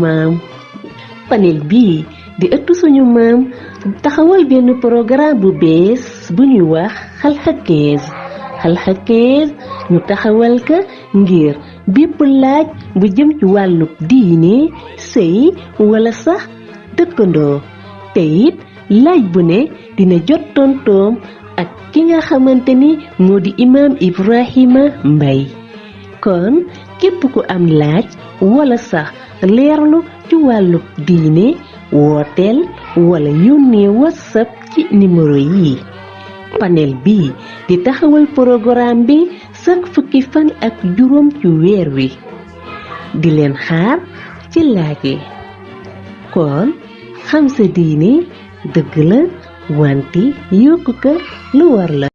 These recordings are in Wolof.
maam panel bii di ëttu suñu maam taxawal benn programme bu bees bu ñuy wax xalxakees ñu taxawal ka ngir bépp laaj bu jëm ci wàllu diine sëy wala sax dëkkandoo te it laaj bu ne dina jot tontoom ak ki nga xamante ni moo di imaam Ibrahima Mbaye kon képp ku am laaj wala sax leerlu ci wàllu diine wooteel wala yónnee WhatsApp ci numéro yi panel bi di taxawal programme bi chaque fukki fan ak juróom ci weer wi di leen xaar ci laaj yi kon xam sa diine dëgg la wante yokku ko lu war la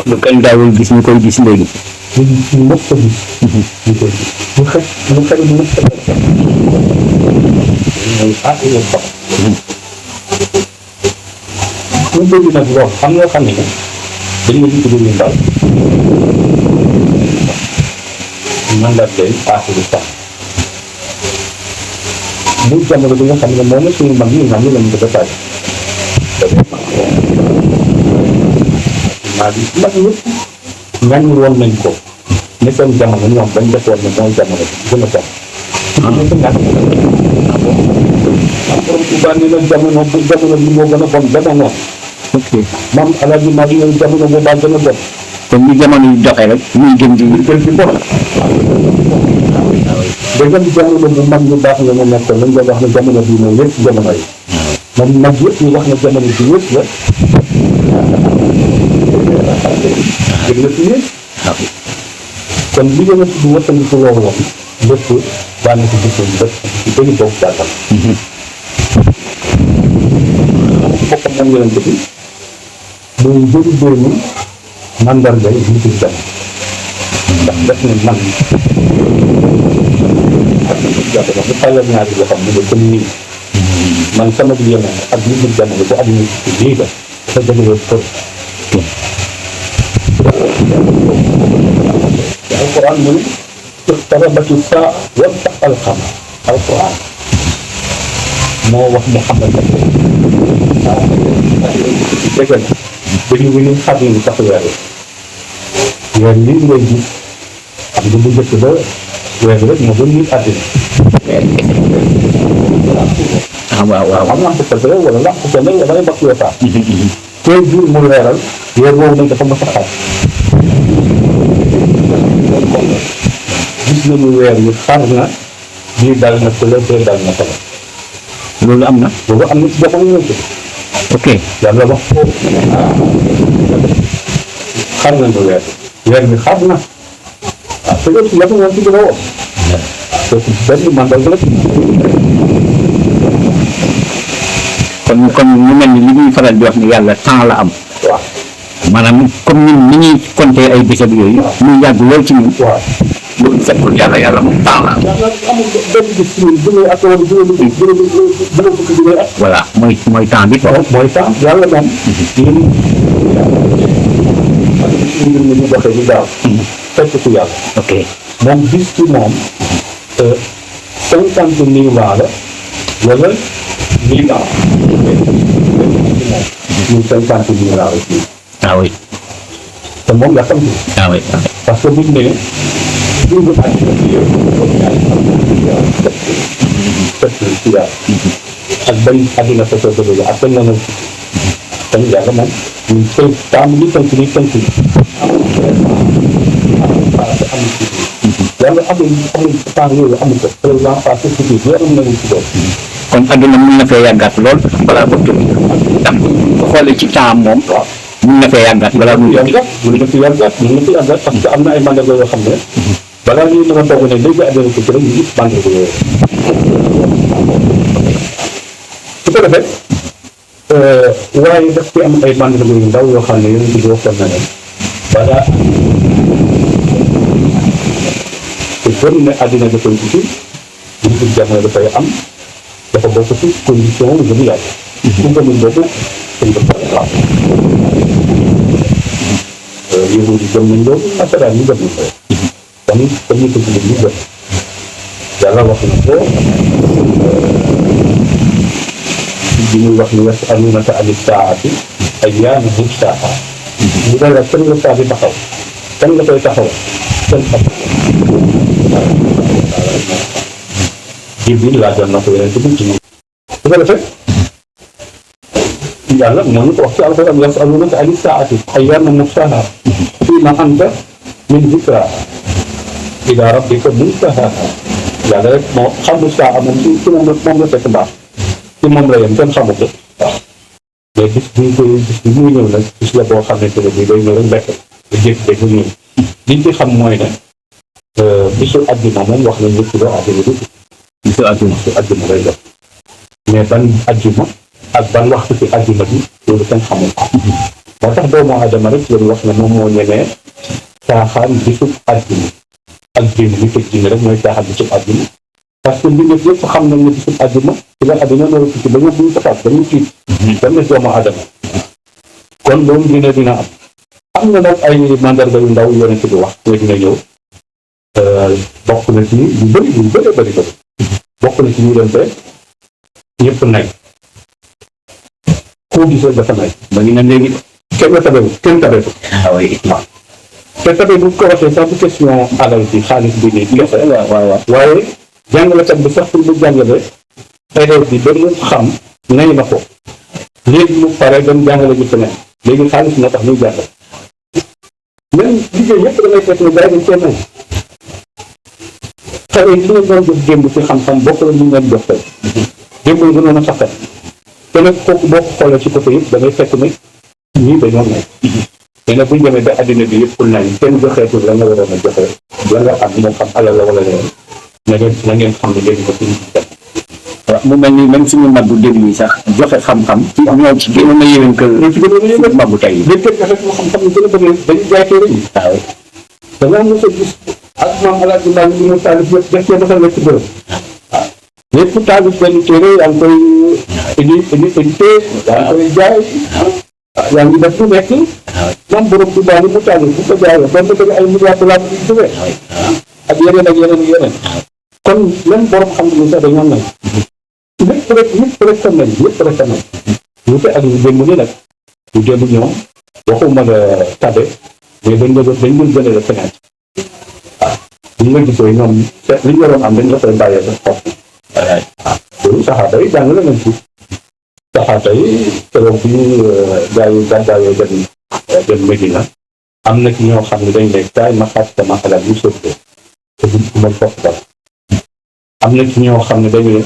lu kenn daawul gis ñu koy gis léegi ñu bëgg nag lool xam nga xam ne dañu leen tudd yu ndaw man la day passé du temps bu jamono bi nga xam ne moom la suñu mag yi xam ne lañu ko defaat maa bi mag ñëpp ñan woon nañ ko ne seen jamono ñoom dañ defoon ne mooy jamono bi gën a tax ñu ko ñàkk borom Tuubaa ni la jamono bu jamono bi moo gën a bon jamono ok maam Alaaji Maalik yow jamono boobaa gën a bon kon ni jamono yi doxee rek muy gën di gën di bon dëggal jamono bu mag ñu baax nga mu nekkoon lañ doon wax ne jamono bii mooy lépp jamono yi man mag yëpp ñu wax ne jamono bi yëpp la gën na ci yëpp kon li gën a tudd wattandiku loolu wax lépp daana ci gisoon lépp ci bëri boobu jàttal boppam moom yeneen bëti muy jëri déenu mandarga yi ñu ci dem ndax def ne man jàpp bu xayal ñaari yoo xam ne ba comme nii man sama bi yeneen ak li mu jamono bu àdduna ci lii la dafa jëlee kër alquran mu ne iqtarabati saa wanshaqa al-qamar alquran moo wax Muhammad dëgg la dañu wéy xam ne sax weer lii ngay gis xam nga bu njëkk ba weer rek moo doon nit àddina waaw am lamp safara wala lamp safara wala ay bakk yoo saa tey jii mu leeral weer boobu nag dafa mos a xaaj gis nañu weer wi xar na bii dal na ko la bee dal na ko la loolu am na. loolu am na ci jamono yooyu ok yàlla wax ko xar nañu weer wi xar na ah te loolu yàlla moom ci gën a woo kooku benn mandarga la kon mu mel ni li ñuy faral di wax ni yàlla temps la am. waaw maanaam comme ñun ni ñuy compter ay bésab yooyu. muy yàgg lool ci ñun. waaw loolu fekkul yàlla moom temps la am. yàlla amul benn gis ci ñun junne at wala juróomi fukki junne at voilà mooy temps bi quoi. mooy temps yàlla moom ñun mbir mi ñu doxee ñu daaw fekk ci yàlla ok moom bis ci moom 50 000 ans la wala 1000 ans ñun 50 000 ans aussi ah oui te moom la xam ah oui parce que buñ ne dundu àddina bi yow ci yàlla ak bañ àddina fa sa dëgg ak bañ na na kon yàlla moom ñun tënk taamu ñu tënk ñu tënk ñu yàlla amul temps yooyu amul ko président passé futur yaram nañu ci doon kon adduna mun na fee yàggaat lool balaa ko jóg ndax bu xoolee ci temps moom. waaw mun na fee yàggaat balaa muy jóg. mën na fi yàggaat parce que am na ay mandarga yoo xam ne balaa ñuy mën a toog ne léegi àddina ko ci rek ñu gis mandarga yooyu su ko defee waaye daf ci am ay mandarga yu ndaw yoo xam ne yéen ci waxoon na ne balaa te gën ne àddina dafay uti ñu gis jamono dafay am dafa bokk ci condition yu gën yàlla su gëmul boobu dañ ko faral waaw yéen di gëm nañ loolu nasaraan ñu gëm nañ ko kon ñu ko jullit ñu gëm yàlla wax na ko bi muy wax ni yasalunaka ani saati ayyaana mursaha ñu ne la kan la saa di taxaw kan la koy taxaw kenn xam Jibril laajoon na ko yeneen ci ci su ko defee yàlla moo ñu ko wax ci alxuraan yasalunaka ani saati ayyaana mursaha fiima anta min zikraha ila rabbika muntahaha yàlla rek moo xamul saa moom ci moom la fekk baax ci moom la yem kenn xamu ko waaw mais bis bi muy ñëw nag bis la boo xamante ne bii day ñëw rek bekk da jékki-jékki ñëw liñ ci xam mooy ne bisu àddina moom wax nañ ñëpp la àddina bi bisu àddina lay def mais ban àjjuma ak ban waxtu ci àddina bi loolu kenn xamul ko moo tax doomu aadama rek lañu wax ne moom moo ñemee caaxaan bisu àddina ak diine li tëj diine rek mooy caaxaan bisu àddina parce que mbindeef yëpp xam nañ ne bisu àddina ci la àddina loolu tukki ba ñëpp buñu ko fàtt dañuy tiit dem na doomu aadama kon loolu dina am na nag ay mandarga yu ndaw yonent bi wax ne dina ñëw bokk na ci lu bëri bokk na ci ñu dem te ñëpp nay koo gisee dafa nay ba ñu ne léegi. kenn tabeeku ah oui waaw te tabe bu ko waxee sax bu question alal bi xaalis bi nii kese waaw waaye jàngalekat bi sax pour mu jàngale élève bi ba mu xam nay na ko léegi mu pare dem jàngale ji feneen léegi xaalis moo tax muy jàngale même liggéey yëpp damay fekk ne dara dañ cee nay xale yi li ñu doon jox démb ci xam-xam bokk la ñu leen jox tey démb yi gënoon a saxal te nag kooku boo ko xoolee ci côté yëpp damay fekk ne ñii dañoo nay te nag bu ñu demee ba addina bi yëpp nañ kenn joxeetul la nga waroon a joxe la nga am moo xam alal la wala leneen na ngeen xam ne léegi ko suñu dem waaw mu mel ni même suñu mbaggu déglu yi sax joxe xam-xam ci ñoo ci gënoon a yéwén que ñoo ci gënoon a yéwén mbaggu tey yi. léegi kenn joxe moo xam-xam ne gën a bëri dañuy jaay téere yi waaw da nga mos a gis ak maam alaaji Maalik li mu taalif yëpp def cee defal la ci bërëb waaw lépp taalif benn téere yaa ngi koy édité yaa ngi koy jaay yaa ngi def lu nekk moom borom bi daal mu taalif bu ko jaayee ba nga bëgg ay milliards dollars yu jógee ak yeneen kon même borom xam ne sax dañoo nay lépp rek xam nañ ñu te ak ñu démb ni nag ñu démb ñoom waxuma la tabe mais dañ doon gën a feneen waaw ñu nga gisee ñoom li ñu waroon am dañ la koy bàyyee sa xof waaw loolu saxaaba yi jàng la nañ ci saxaaba yi keroog bi gars yi gàddaayoo dem Medina am na ci ñoo xam ne dañ ne kaay ma xaaj sama xalaat yu sëfee te duñ ko mën foofu dara am na ci ñoo xam ne dañu ne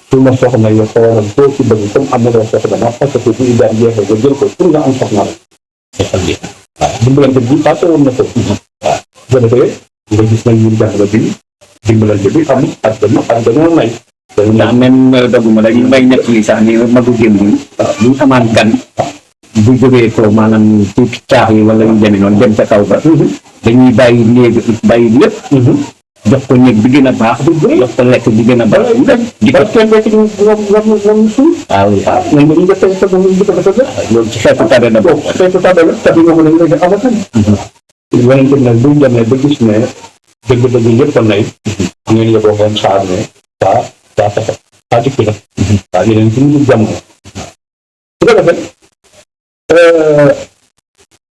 su ma soxna yow xoolal boo ci bëgg comme am na loo soxla ma parce que bu iddaa jeexee nga jël ko pour nga am soxna la defal lii waaw dimbalante bi passé woon na ko waaw jëlee nga gis nañ ñun jàngale bi dimbalante bi am ak dañoo may ndax même doguma la ñu may nekk li sax ni magu démb yi bu ñu amaan gan bu jógee ko maanaam ci caax yi wala ñu demee noonu dem ca kaw ba dañuy bàyyi néeg bàyyi lépp jox ko néeg bi gën a baax jox ko lekk bi gën a baax di ko kenn rek ñu ñoom suul waaw waaw ñoom ñu def sa ñu def sa loolu ci xeetu tabe la bokk xeetu tabe la tabe nga xam ne léegi amatan wanante nag buñ demee ba gis ne dëgg-dëgg yëpp a nay ngeen yeboo ngeen xaar ne saa taxa saa dikk la waa yeneen ci ñu jamono su ko defee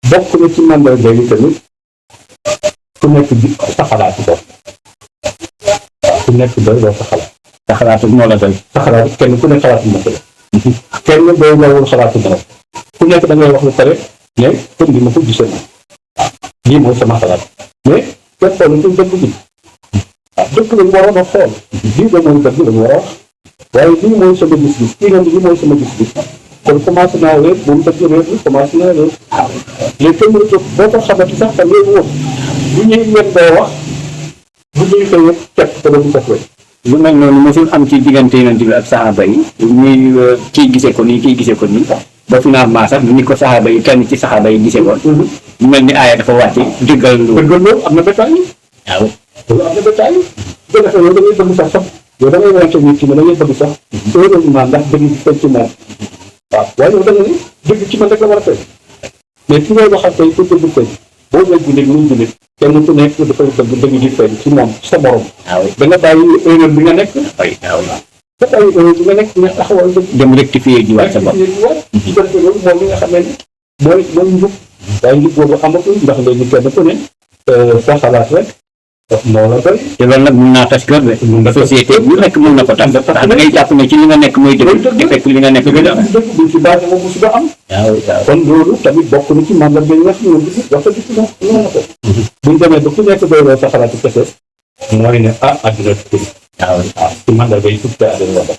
bokk na ci mandarga yi tamit ku nekk di sa xalaat bopp ku nekk doy doo sa xalaat sa xalaatu moo la doy sa xalaat kenn ku ne xalaatu ma la kenn doy lawul xalaatu dara ku nekk da ngay wax lu pare mais comme li ma ko gisee na lii mooy sama xalaat mais kenn xool ci dëgg bi dëgg lañ waroon a xool lii da mooy dëgg lañ war a wax waaye lii mooy sama gis-gis kii nga lii mooy sama gis-gis kon commencé naa réer moom dëgg réer bi commencé naa réer léegi kenn mënu boo ko xamati sax tam léegi woon bu ñuy wen doo wax bu ñuy xëy yëpp cet ko dañu def rek lu mel noonu mosul am ci diggante yonent bi ak saxaaba yi ñuy kii gisee ko nii kii gisee ko nii ba finalement sax ni ko saxaaba yi kenn ci saxaaba yi gisee woon mu mel ni aaya dafa wàcce dëggal loolu am na bétail yi waaw loolu am na bétail yi bu defee yow da ngay bëgg sax yow da ngay wante nit ki ne da ngay bëgg sax heureusement ndax dëgg ci feeñ ci moom waaw waaye yow da nga ni dëgg ci man rek la war a feeñ mais ki ngay waxal tey pour dëgg feeñ boo jël jullit muy jullit kenn ku nekk dafay dëgg di feeñ ci moom sa morom da nga bàyyi erreur bi nga nekk nga bàyyi erreur bi nga nekk nga taxawal dëgg dem rectifier ji waat sa bopp ci defee loolu moom li nga xam ne mooy njub waaye njub boobu amatul ndax léegi kenn ku ne sa xalaat rek moo la doy te loolu nag mun naa tas kër de société bu nekk mun na ko tas ndax da ngay jàpp ne ci li nga nekk mooy dëgg te fekk li nga nekk dëgg dëgg buñ ci basé moom musuba am kon loolu tamit bokk na ci mandarga yi nga xam ne gis wax dëgg noonu na ko buñ demee ba ku nekk doyloo sa xalaatu kese mooy ne àdduna tukki ci mandarga yi tukki àdduna la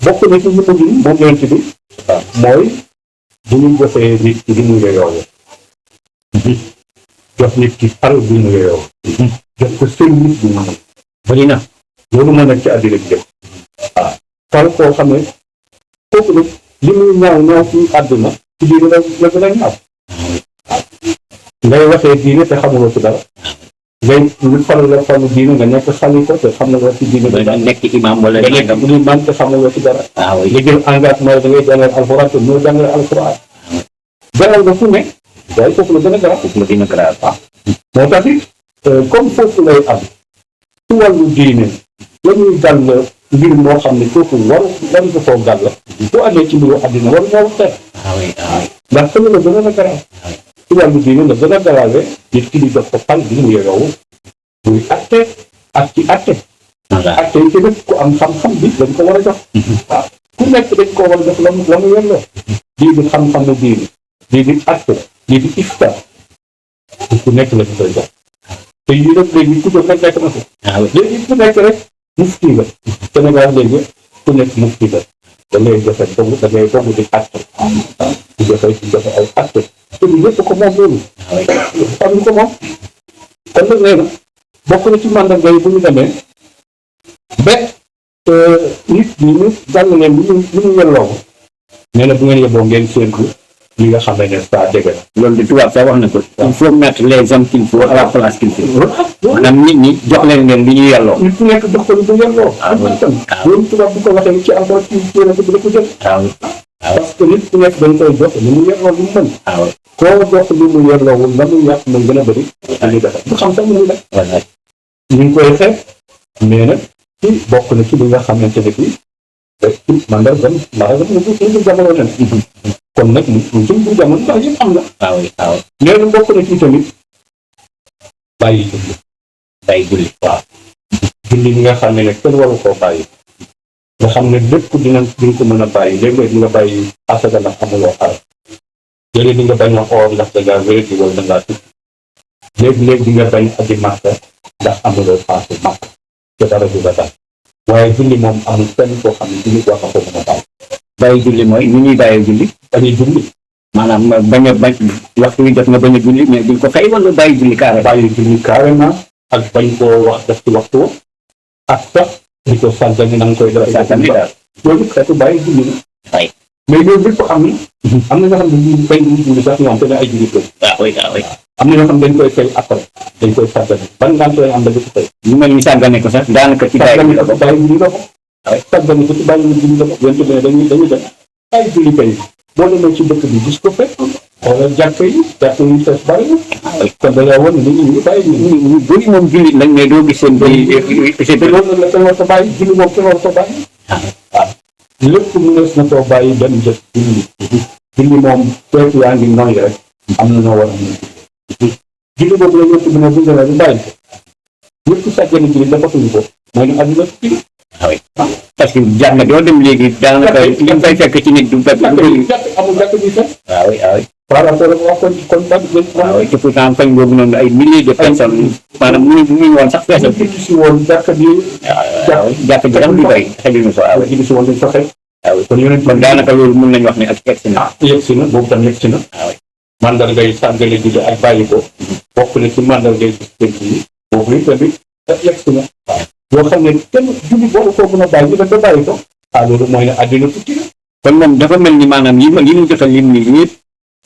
bokk na ci ñu mujj moom yonent bi mooy bu ñu joxee nit ki li mu yeyoo jox nit ki alal bi mu yeyoo jox ko service bi mu mën bari na loolu moo nekk ci àddina bi yëpp fal koo xam ne kooku nag li muy ñaaw ci àdduna ci biir la gën a ñaaw ngay waxee diine te xamuloo ci dara ngay ñu fal la falu diine nga nekk xali ko te xam na loo ci diine nga nekk imam wala nga nekk imam te xamuloo ci dara nga jël engagement da ngay jàngal alxuraan te ñoo jàngale alxuraan jaral nga fu ne waaye foofu la gën a garaaw foofu la gën a garaaw moo tax it comme foofu lay am ci wàllu diine la ñuy gàll mbir moo xam ne kooku waru ko koo gàll bu amee ci mbiru àddina waru ñoo waxtaan ndax fële la gën a garaaw ci wàllu diine la gën a garaawee nit ki di jox ko pal bi mu yeyoo muy atte ak ci atte yi ci def ku am xam-xam bi dañ ko war a jox waaw ku nekk dañ ko war a jox la mu yelloo lii di xam-xam diine lii di atte lii di ifta ku nekk la ñu koy jox te yii nag léegi ku jox rek nekk na ko léegi ku nekk rek mufti la Sénégal léegi ku nekk mufti la da ngay joxe boobu da ngay boobu di atte waaw di joxe ay atte te du yëpp ko moom loolu am ñu ko moom kon nag nee na bokk na ci mandarga yi bu ñu demee ba nit ñi ñu jàll leen lu ñu yelloo nee na bu ngeen yeboo ngeen séentu li nga xam ne saa dégg na loolu de tubaab sax wax na ko il faut mettre les hommes qu'il faut à la place qu'il faut maanaam nit ñi jox leen leen li ñu yelloo nit ku nekk jox ko lu ñu yelloo loolu tubaab bu ko waxee ci alxuraan ci téere bi da ko jël parce que nit ku nekk dañ koy jox li mu yelloo lu mu mën koo jox li mu yelloowul la muy yàq mu gën a bëri li defar du xam sax lu muy def ñu ngi koy xeex mais nag ci bokk na ci li nga xamante ne fii ci mandarga ñu jamono nen kon nag mu jëm bu jamono ndax yëpp am na nee na bokk na ci tamit bàyyi julli waaw julli ñi nga xam ne kenn waru koo bàyyi nga xam ne lépp dina ko mën a bàyyi léeg-léeg di nga bàyyi asaka ndax amuloo xaal léeg-léeg di nga bañ a oor ndax da ngaa wér di wala da ngaa tukki léeg-léeg di nga bañ aji màkka ndax amuloo passé màkk te dara du la dal waaye julli moom amul fenn koo xam ne julli war na ko mën a bàyyi. bàyyi julli mooy ni ñuy bàyyee julli. dañuy julli maanaam bañ waxtu wi jot nga bañ a julli mais duñ ko fay wala bàyyi julli carrément. bàyyi julli carrément ak bañ koo wax def ci waxtu ak sax di ko sàggane na nga koy def sàggane daal. loolu xeetu bàyyi julli la. waay mais loolu lépp am na. am na ñoo xam ne ñu bañ ñu julli sax ñoom te ne ay julli ko. waaw oui. am na ñoo xam ne dañ koy fay après dañ koy sàggane ban ngaan koy am da ko fay. ñu mel ni sàggane ko sax daanaka ci bàyyi julli la ko. bàyyi julli la ko. waaye sàggane ko ci bàyyi julli la ko. yéen tamit dañuy dem bàyyi julli kay boo demee ci dëkk bi gis ko fekk wala jàkk yi fees bari na. kon da ngaa wan ne ñu bàyyi ñu bëri moom julli lañ mais doo gis seen te loolu la kenn war ko bàyyi julli moom kenn war ko bàyyi. waaw lépp mënees na koo bàyyi dem jëf julli. julli moom feetu yaa ngi nooy rek am na noo war a mën julli boobu la ñëpp mën a dundal bu bàyyi ko ñëpp sàggane julli defatuñu ko mooy ne àdduna julli. parce que jàkka doo dem léegi daanaka li nga fay fekk ci nit du fekk amul jàkk bi sax. waaw par rapport ak wax kon ban waaw te pourtant fañ boobu noonu ay milliers de personnes maanaam mënuñu woon sax feesal. ñu si woon jàkk bi. waaw jàkk bi sax du bay xëy fa waaw ñu si woon dañ fa xëy. waaw kon yeneen kon daanaka loolu mën nañu wax ne ak egsi na. yegsi na boobu tam yegsi na. waaw mandargay sàggale julli ak bàyyi ko bokk na ci mandargay yi boobu yi tamit yegsi na. yoo xam ne kenn julli boobu koo mën a bàyyi da nga bàyyi ko. loolu mooy ne àddina tukki na. kon moom dafa mel ni maanaam li mu jot a lim nii yëpp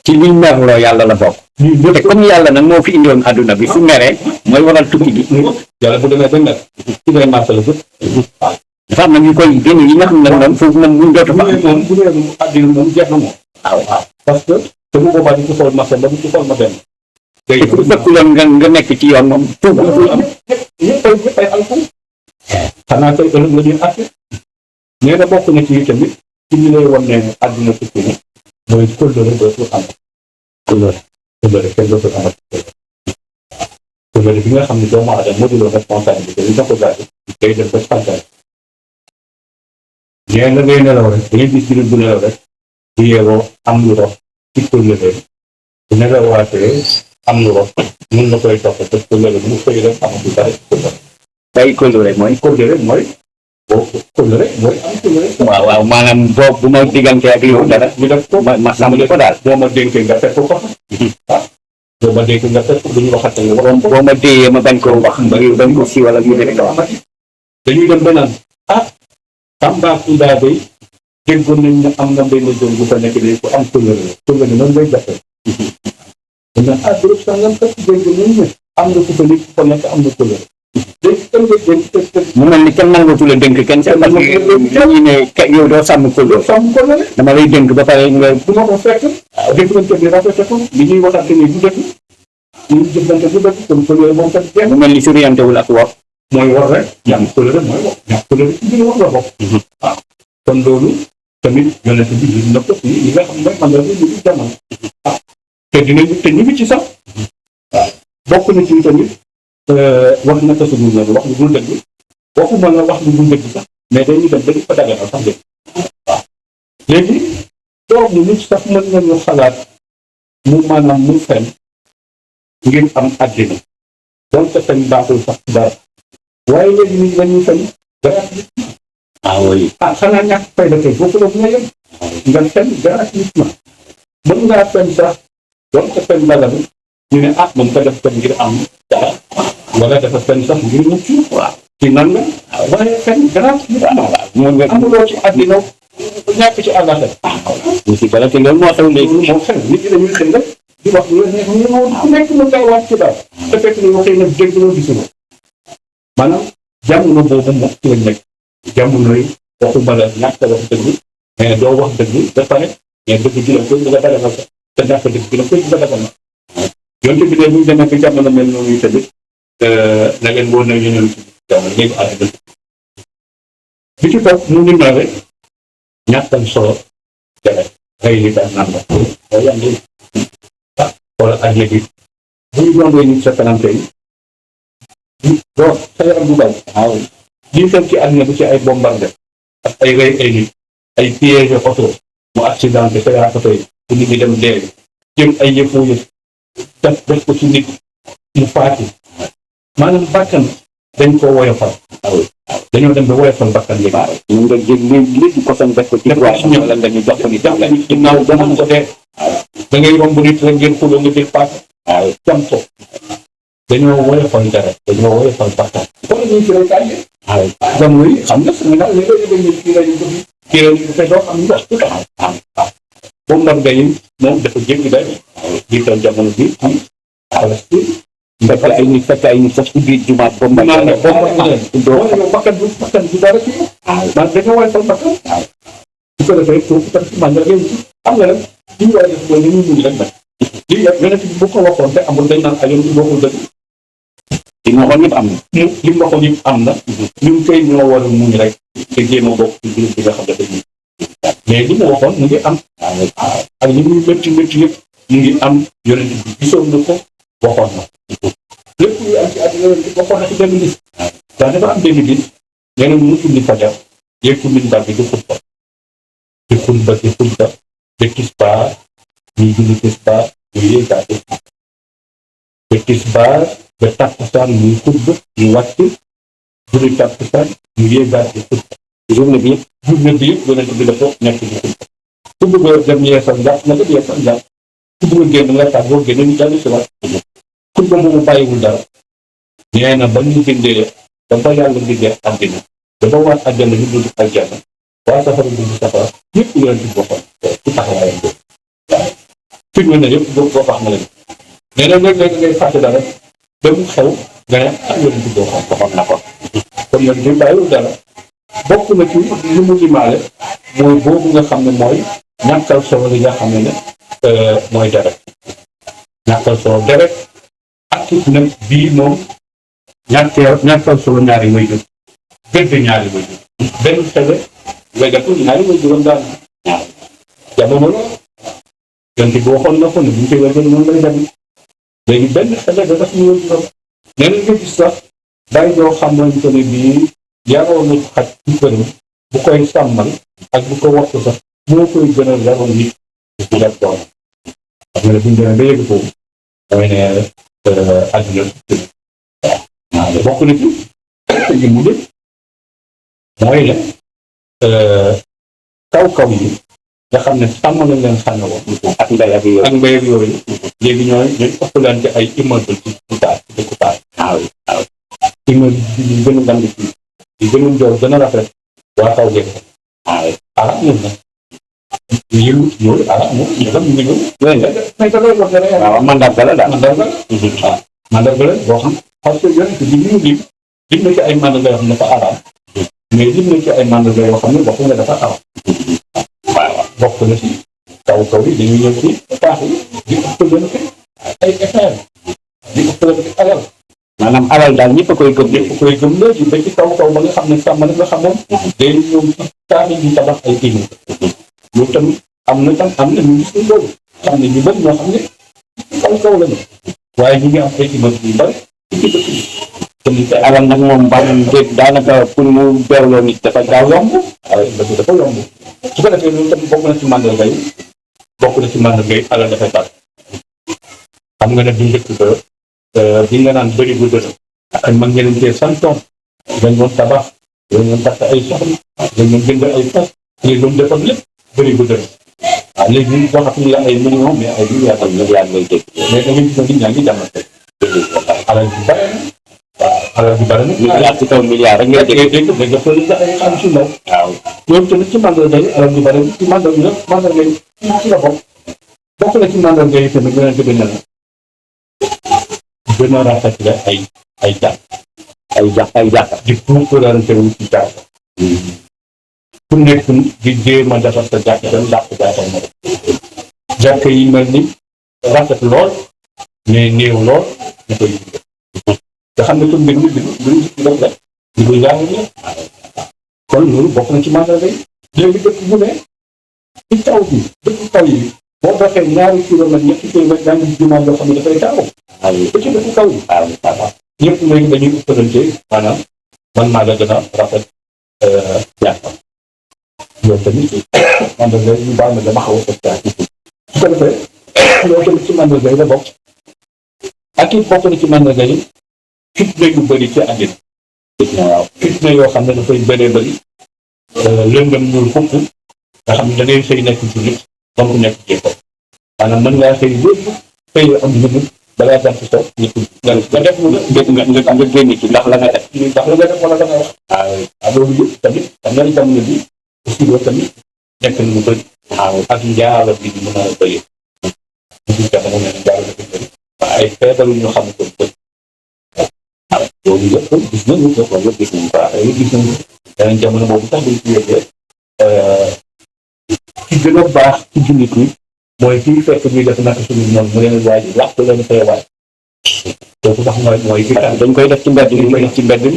ci liy merloo yàlla la bokk. te comme yàlla nag moo fi indiwoon adduna bi su meree mooy waral tukki gi. yàlla bu demee ba mer ci ngay maasala jëpp. waaw dafa am nag ñu koy génn yi nga xam ne noonu foofu moom mu dootu fa. bu dee moom àddina moom jeex na moom. waaw parce que te bu boobaa di ci xool masa ba mu ci xool ma benn. te ku fekkuloon nga nekk ci yoon moom tuub am ñëpp ay alku xanaa tey ëllëg la ñuy àtte nee na bokk na ci tamit ci li lay wan ne àdduna tukki na mooy kóllëre dootul am kóllëre kenn dootul amat kóllëre bi nga xam ne doomu aadama moo di loon responsabilité li na ko gàddu day def ba sàggal nee na ngay nelaw rek da ngay gis jullit bu nelaw rek bu yeewoo am lu rox ci kóllëre bu nelawaatee am lu rox mun na koy topp te kóllëre bu mu xëy rek amatu dara ci kóllëre bàyyi kóllëre mooy. kóllëre mooy boo kóllëre mooy am kóllëre. waaw maanaam boobu bu ma diggante ak yow dara. ñu def ko ma sàmm ko daal. boo ma dénkee nga fekk ko fa. boo ma dénkee nga fekk ko du ñu waxante nga waroon ko. boo ma déyee ma bañ koo wax bañ ko siiwal ak yu demee ko wax. dañuy dem ba naan Tambacounda day déggoon nañ ne am na benn zone bu fa nekk de ku am kóllëre kóllëre noonu lay jàppee. dañ naan béréb sangam kat dégg nañ ne am na ku fa nit ku fa nekk am na kóllëre. mu mel ni kenn nangatu la dénk kenn sax parce que dañuy ne yow doo sàmm kóllëre. dama lay dénk ba pare nga. du ma ko fekk. dénkante bi rafetlu ko li ñuy waxante ni du dëgg. ñu jëflante du dëgg kon kóllëre moom tamit jeex. mu mel ni soriantewul ak wax. mooy war rek ñàkk kóllëre mooy wax ñàkk kóllëre ci biir wax la bokk. waaw kon loolu tamit yonent bi li na ko li nga xam ne man la ñu ngi jamono. waaw te ñu ngi ci sax. waaw bokk na ci tamit. wax na ko suñu ne wax lu dul dëgg waxuma la wax lu dul dëgg sax mais dañuy dem ba di ko daganal sax dëgg waaw léegi doomu nit sax mën nañu xalaat mu maanaam mu fen ngir am àddina donc fen baaxul sax ci dara waaye léegi nit lañuy fen gratuitement oui xanaa ñàkk fay la tey foofu la bu nga yem nga fen gratuitement mën ngaa fen sax donc fen dagan ñu ne moom ko def fen ngir am dara wala dafa fen sax ngir mucc waaw ci nan la waaye fen gratuitement moom nga amuloo ci àddina ñàkk ci àllaxira aussi bala te loolu moo xew léegi moo xew nit ñi dañuy xëy rek di wax lu neex ñu ku nekk mu ngay wax ci daal te fekk ni waxee na dégg loo gisuloo maanaam jamono boobu moom ci lañ nekk jamono yi waxuma la ñàkk a wax dëgg mais doo wax dëgg ba pare mais dëgg ji la koy bëgg a daganal sax te ñàkk dëgg ji la koy bëgg a daganal yonte bi ne bu ñu demee ba jamono mel noonu tamit na leen woon na ñëw ci jamono léegi àddina bi ci topp mu ni rek ñàkkal solo tere rey li daal naan la waaye yaa ngi wala ak léegi bu ñu doon nit sa kanante yi doo sa yaram bu bari waaw lii xew ci àddina bi ci ay bombardé ak ay rey ay nit ay piège oto mu accidenté sa yaram oto yi bu nit ñi dem dee jëm ay yëfu yëf def ko ci nit mu faati maanaam bakkan dañ ko woyofal. dañoo dem ba woyofal bakkan léegi. waaw ñu nga jël léegi ko fan def ko ci boisson wala nga ñu jox ko ni jox la ci naaw jamono ko dee. da ngay romb nit rek ngeen xuloo nga jël paaka. waaw jam ko. dañoo woyofal dara dañoo woyofal bakkan. kon ñuy ci rek ay waaw jamono yi xam nga Sénégal léeg-léeg dañuy kii lañu ko kii lañu ko te doo xam ndox tout à boobu nag ngay moom dafa jéggi day jiital jamono bi ci Palestine fekk ay nit sax ci biir jumaat ba mën maanaam boo yow bakkan bi dara ci man dañoo woyofal bakkan su ko defee foofu tam ci man ngay ci xam nga nag li ñu war a def mooy li ñuy muñ rek nag lii yonent bi bu ko waxoon te amul dañ naan ayoon ci bokkul dëgg li mu waxoon yëpp am na li mu waxoon yëpp am na ñun kay ñoo war a muñ rek te jéem a bokk ci biir bi nga xam ne dañuy mais li mu waxoon mu ngi am ak li muy métti métti yëpp mu ngi am yonent bi gisoon na ko waxoon na lépp luy am ci àddina yonent bi waxoon na ci benn bis ndax dafa am benn bis nee na mu tulli fajar yéeg ci minbar bi di xutba ba tisbaar ñuy julli tisbaar ñu yéegaate ba tisbaar ba takkusaan muy xutba ñu wàcc julli takkusaan ñu yéegaate xutba journée bi yëpp yonent bi dafa nekk di xutba ku bëgg a dem yeesal njàpp na nga yeesal njàpp ku bëgg a génn nga tax boo génn ñu jàll si waat xutba moomu bàyyiwul dara nee na ba ñu bindee ba ba yàlla bindee àddina ba ba waat àjjana ñu dugg àjjana waa safara dugg safara yëpp yonent bi waxoon ci taxawaayam boobu waaw firnde na yëpp boo wax na leen nee na léeg-léeg ngay fàtte dara ba mu xew nga ne yonent bi waxoon na ko kon yonent bi bàyyiwul dara bokk na ci li mu limaale mooy boobu nga xam ne mooy ñàkkal solo li nga xam ne mooy deret ñàkkal solo deret ak nag bii moom ñàkkal solo ñaari way jur gëdd ñaari way jur benn xele wegatul ñaari way juróom daal ñaar jamono la yonent bi waxoon na ko ne buñ koy wegal noonu lay dem léegi benn xele da daf ñu way juróom nee na nga gis sax day doo xamante ne bii yaroon na xaj ci këram bu koy sàmmal ak bu ko waxtu sax moo koy gën a yaroon nit bu def doon xam nga ne buñ demee ba yëg foofu mooy ne àdduna waaw bokk na ci yi mu def mooy ne kaw yi nga xam ne sàmm nañ leen xàmme woon ak mbay ak yooyu léegi ñooy ëppalante ay immeuble ci dëkku taal waaw immeuble yi gën a ngand ci yi gën a njool gën a rafet waa kaw geeg waaw arab ñun na yëngu yooyu arab moom ñëlam ñu ñëw mais da lay wax ne waaw mandarga la daal mandarga waaw mandarga la boo xam parce que yonent bi ñu lim na ci ay mandarga yoo xam ne dafa arab mais lim na ci ay mandarga yoo xam ne bokk nga dafa arab waaw bokk na ci kaw yi dañuy ñëw ci taax yi di ëppalante ay étage di ëppalante alal maanaam alal daal ñëpp a koy gëm léegi ba ci kaw ba nga xam ne sàmm na nga xam moom day ñëw ci taax yi di tabax ay immeuble loolu tamit am na ñu gis ni loolu xam ne ñu bëri ñoo xam ne kaw lañu waaye ñu ngi am ay immeuble yu bari ci dëkk bi te alal nag moom bam daanaka pour mu beewloo nit dafa gaaw yomb waaye dafa yomb su ko defee loolu tamit bokk na ci màndarga yi alal dafay bari xam nga ne du njëkk ba bi nga naan bëri bu dëkk ak mag ñeneen tee santoon dañ doon tabax dañ doon takk ay soxna dañ doon jënd ay fas léegi doon defal lépp bëri bu dëkk waaw léegi ñu waxatuñu la ay millions mais ay milliards lay dégg mais da ngay gis ne nit ñaa ngi jàmmante alal bi bare na waaw alal bi bare na milliard ci kaw milliard rek ngay dégg da nga fële sa ay xaalis yu ndaw waaw loolu tamit ci mandarga yi alal bi bare ci mandarga yi ci la bokk na ci mandarga yi tamit beneen bi ne la gën a rafet la ay jàkk di puukarante wu ci jàkk ku nekk di jéem a defar sa jàkk dem dàq jàkkam na jàkk yi mel ni rafet lool mais néew lool ñu koy nga xam ne ko mbir mi bi def la di ko jàng la kon loolu bokk na ci mandarga yi léegi dëkk bu ne ci taw bi dëkk taw yi boo doxee ñaari kilomètre ñetti kilomètre daa ngi jumaa yoo xam ne dafay taw ba ci dëkk taw yi ñëpp léegi dañuy ëppalante maanaam man maa la gën a rafet jàkka loolu tamit mandarga yi ñu baal ma dama xaw a soppiwaat su ko defee loolu tamit ci mandarga yi la bokk ak it bokk na ci mandarga yi fitna yu bëri ci àddina waaw fitna yoo xam ne dafay bëree bëri lëndëm ñuul fukk nga xam ne da ngay xëy nekk ci nit ba mu nekk ci ko maanaam mën ngaa xëy lépp xëy am njëriñ balaa jant so nga def lu nga génn ci ndax la nga def wala la nga wax waaw loolu yëpp tamit xam nga jamono bi aussi loolu tamit nekk na lu bëri waaw ak njaala bi mën a bëri ñu jamono ne njaala bi bëri ay feebar ñu xam ko bëri waaw loolu yëpp gis nañu ko wala gis nañu ko ay gis nañu danañ jamono boobu tax dañ ci yeggee ci gën a baax ci jullit ñi mooy fii fekk ñuy def naka suñu noonu mu leen waaj waxtu leen fay waaj kooku tax mooy dañ koy def ci mbedd bi koy def ci mbedd bi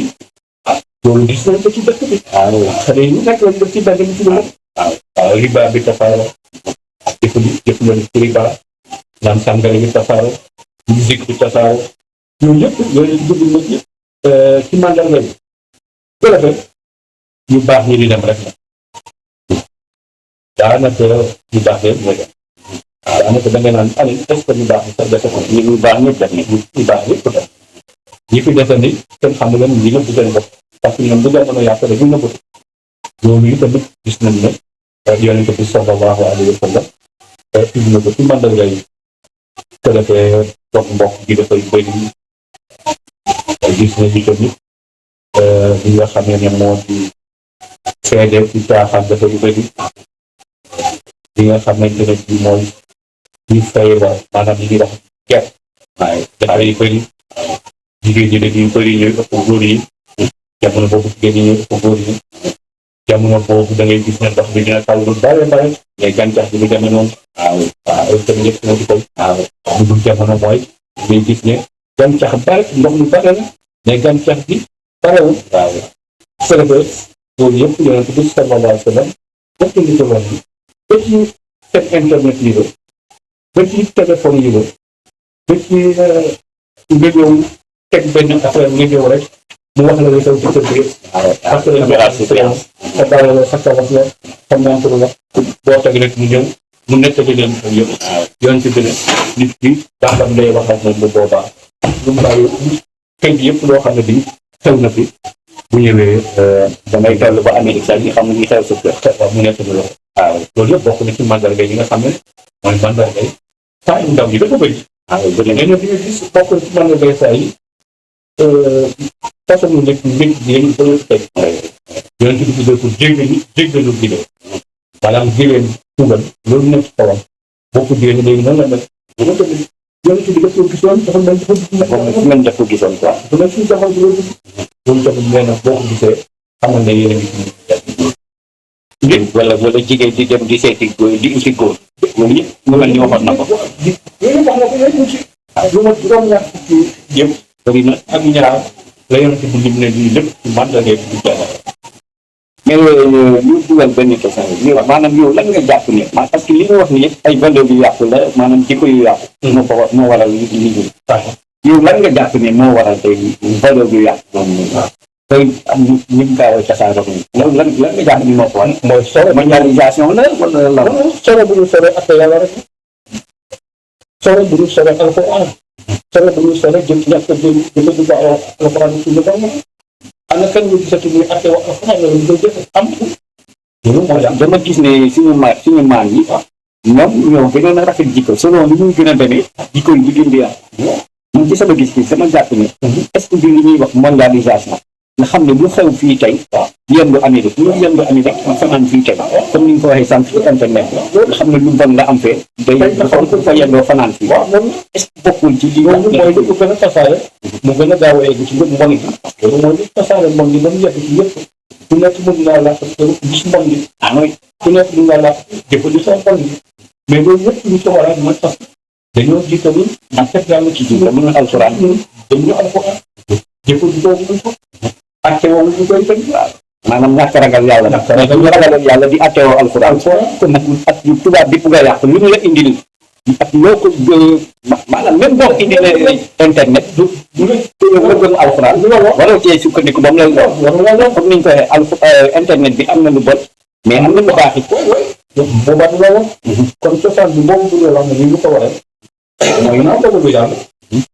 loolu gis nañ ko ci dëkk bi waaw xale yi nekk lañ def ci mbedd bi ci lu waaw riba bi tasaaro jëfandikoo ci riba naan sàngara bi tasaaro musique bi tasaaro ñooñu yëpp yooyu dugg na ci mandarga bi bu defee ñu baax ñi di dem rek la daanaka ñu baax leen mooy dem waaw daanaka da nga naan allez est-ce que ñu baax ni sax defe ko ñu baax ñëpp def ni ñu baax ñëpp def ñi fi desandi kenn xam leen ñi nëbb seen bopp parce que ñoom bu jamono yàq rek ñu nëbb loolu yi tamit gis nañ ne yonente bi sallallahu alayhi wa sallam indi na ko ci mandarga yi ko defee toog mbokk gi dafay bëri gis nañu tamit li nga xamee ne moo di seede ci caaxaan dafay bëri li nga xamante ne bii mooy ñi feebar maanaam li ñuy wax ker waaye dafay bëri jigéen ñi dañuy bëri ñuy ëpp góor yi jamono boobu jigéen ñi ñuy ëpp góor yi jamono boobu da ngay gis ne ndox bi dina taw lu bare bare mais gàncax bi du demee noonu waaw tamit ñëpp moo di koy waaw lu dul jamono mooy ngay gis ne gàncax bare ndox mi bare la mais gàncax bi barewul waaw su ko defee loolu yëpp yonent bi sallallahu alayhi wa sallam def ni ko woon ba ci seen internet yi la ba ci téléphone yi la ba ci nga ñëw teg benn affaire nga ñëw rek mu wax la xew ci kër gi parce que sa daal la sa kawas la xam naa ko la boo teg rek mu ñëw mu nettali leen ko yëpp yoon ci dina nit ki daxam lay wax ak moom bu boobaa lu mu bàyyi kër gi yëpp loo xam ne bi xew na fi bu ñëwee damay toll ba Amérique sax ñi xam ne ñi xew sa kër waaw mu nettali la waaw loolu yëpp bokk na ci mandarga yi nga xam ne mooy mandarga yi saa yu ndaw yi dafa bëri waaw bëri na nga gis bokk na ci mandarga saa yi façon yu nekk nit yéen bëri teg yonent bi tuddee ko jéggalu gile maanaam gileen tugal loolu nekk ci kawam boo ko jigéen léegi noonu la mel loolu tamit yonent bi daf ko gisoon dafa mel daf ko gisoon quoi dafa mel suñu jaxaw loolu tamit nee na boo ko gisee xamal ne yéen a ngi ci wala jigéen di dem di seeti góor di uti góor loolu yëpp mu mel ni waxoon na ko yooyu wax na ko yooyu uti lu ma juróom-ñaar fukki yëpp bëri na ak ñaar la yonent bi lim ne lii lépp ci mandarga bi jàll mais ñu dugal benn question bi maanaam yow lan nga jàpp ne parce que li nga wax ni yëpp ay valeur yu yàqu la maanaam jikko yu yàqu moo waral li yow lan nga jàpp ne moo waral tey valeur yu yàqu moom tey am ñu gaaw a tasaaroo loolu lan nga jàpp ni moo ko waral mooy sore mondialisation la wala la sore bu ñu sore ak yàlla rek sore bu ñu sore alquran sore bu ñu sore jëm ñàkk jëm dugg alquran suñu borom ana kan ñu gisatu muy atte wax alquran la ñu jëf am loolu moo tax dama gis ne suñu maam yi ñoom ñoo gënoon a rafet jikko selon li muy gën a demee jikko yi di gën di yàq man ci sama gis-gis sama jàpp ne est-ce que bi li ñuy wax mondialisation nga xam ne lu xew fii tey yendu Amérique lu yendu Amérique fanaan fii tey comme ni nga ko waxee sànq ci internet nga xam ne lu bon la am fee day xool ku fa yendoo fanaan fii est-ce que bokkul ci li mooy lu gën a tasaare mu gën a gaaw a egg ci mbon gi loolu mooy li tasaare mbon gi ba mu yegg ci yëpp ku nekk mën ngaa làq gis mbon gi mooy ku nekk mën ngaa làq jëfandikoo mbon gi mais loolu yëpp ñu ko waral mooy parce que dañoo jiitalu ak teg yàlla ci jiital mën na alxuraan dañu alxuraan jëfandikoo ñu ko atte woo ñu koy tënk maanaam ñàkk ragal yàlla nag dañu ragaloon yàlla di atte woo alxuraan kon nag ak tubaab bi nga yàq lu ñu la indil ak loo ko maanaam même boo indi la internet du nga gëm alxuraan waroo cee sukkandiku ba mu lay lool comme niñ ko waxee internet bi am na lu bon mais am na lu baax it boobaa du la woon kon cosaan bi boobu bu ñu wax ne ni ñu ko waxee mooy naa ko bëgg yàlla